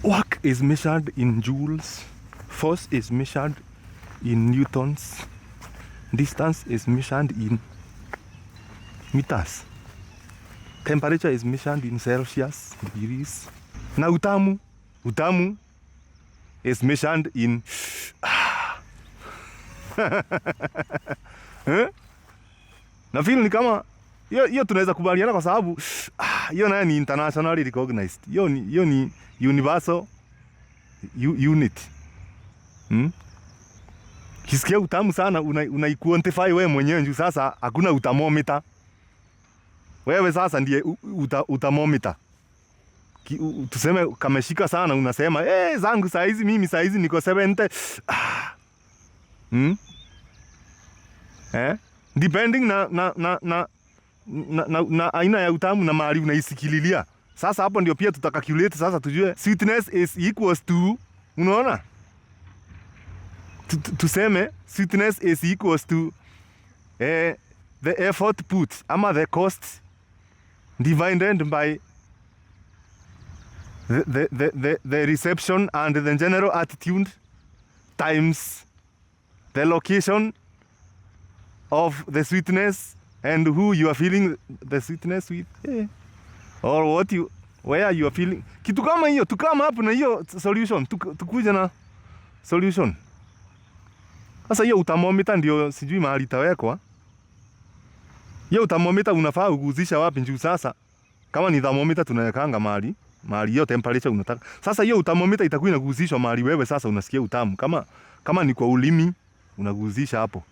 Work is measured in joules. Force is measured in newtons. Distance is measured in meters. Temperature is measured in Celsius degrees. Na utamu is measured in na feel ni kama hiyo tunaweza kubaliana kwa sababu hiyo nayo ni internationally recognized. Hiyo ni universal unit. Kisikia utamu sana unaiquantify wewe mwenyewe juu sasa hakuna thermometer. Wewe sasa ndiye thermometer. Tuseme kameshika sana unasema zangu saizi mimi saizi niko 70. Depending na aina ya utamu na mahali unaisikililia. Sasa hapo ndio pia tutacalculate sasa tujue sweetness is equals to, unaona? Tuseme sweetness is equals to the effort put ama the cost divided by the reception and the general attitude times the location of the sweetness and who you are feeling the sweetness with, or where you are feeling. Kitu kama hiyo, tukama hapo na hiyo solution, tukuja na solution. Sasa hiyo thermometer ndio sijui mahali itawekwa. Hiyo thermometer unafaa uguzisha wapi njoo sasa? Kama ni thermometer tunawekanga mahali hiyo temperature unataka. Sasa hiyo thermometer itakuwa inaguzishwa mahali wewe sasa unasikia utamu. Kama ni kwa ulimi unaguzisha hapo.